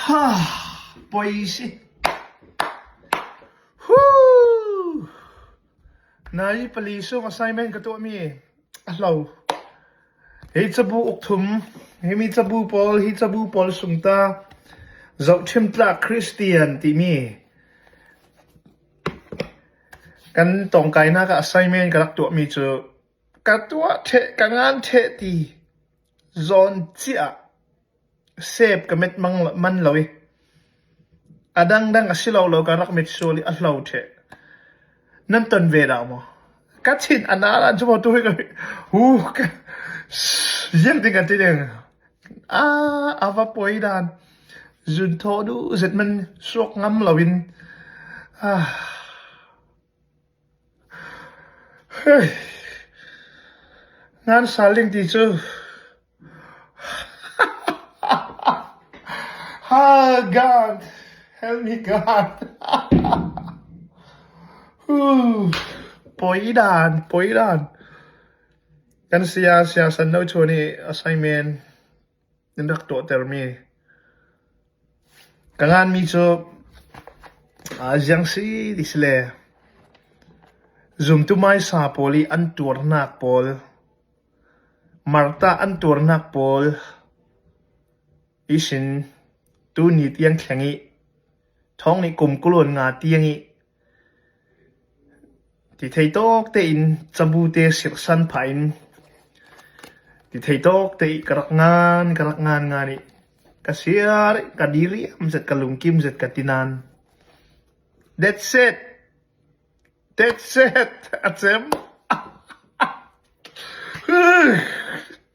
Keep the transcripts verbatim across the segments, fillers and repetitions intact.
Ha, poi si. Hu. Nai pali sung assignment ka tuah mi a hlo. Hei cabu uk thum, hei mi cabu pawl, hei cabu pawl sung ta zohthim tlak Christian ti mi kan tawngkaina ka assignment ka rak tuah mi cu ka tuah ṭheh, ka ngan ṭheh ti zawn ciah sep ka met mang lo, man lo i a dangdang a si lo lo ka rak mit sual i a hlo ṭheh. Nan ton ve dah maw? Ka thin a na ran cu maw tu hi ka hu ka ziang ti ka ti ding. A, a va poi dan zun thaw duh zet man suak ngam lo in. Ah. Hei. Ngan sal ding ti cu. Ha, God. Help me, God. Hu. Poi dan, poi dan. Kan sia, sia san no cu ni assignment. Nan rak tuahter mi. Ka ngan mi cu, aa, ziang si ti si le zumtu maisa pawl i an tuarnak pawl, Marta an tuarnak pawl ihsin tu ni tiang thleng i thawng nih kum kul le nga tiang i ti thei tawk tein cabu te sirhsan phah in ti thei tawk te i ka rak ngan, ka rak ngan ngan i ka siar i ka diriam zet, ka lungkim zet ka ti nan. That's it. That's it. A cem.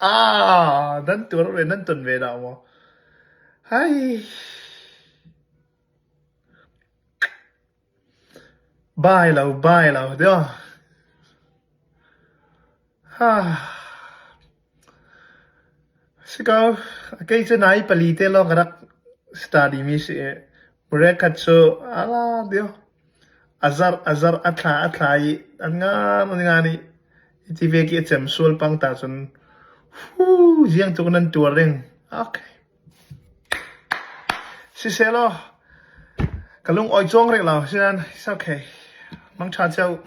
Ah, nan tuar ve, nan ton ve dah maw? Hai. Bai lo, bai lo, dio. Ha. Si ko, kei cu nai pali te lawng ka rak study mi si e. Murek khat cu, ala, dio. A zarh, a zarh, a thla, a thla i, an ngan, an ngan i, i ti vek i a cem sual pang ta cun, hu, ziang tuk nan tuar ding. Okay. Siseh law, ka lung awi cuang rih lo, sinan, it's okay. Mang ṭha cio.